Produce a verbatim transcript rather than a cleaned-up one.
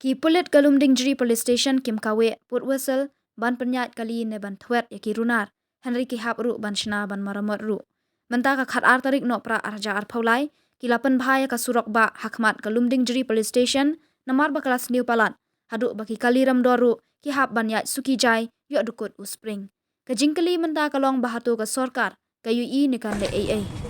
Ki pulit ka Lumdiengjri Police Station kim kaweh put whistle ban pynïaid kali ne ban thwet ïa ki runar, hynrei ki hap ruh ban shna ban maramot ruh. Mynta ka khatar tarik Nohprah arhajar arphew lai, ki la pynbha ïa ka surok bah ha khmat ka Lumdiengjri Police Station, namar ba ka la sniew palat, haduh ba ki kali remdor ruh ki hap ban ïaid suki jai ïoh dukut u spring. Ka jingkylli mynta ka long ba hato ka sorkar ka ïohi ne kan leh ei ei.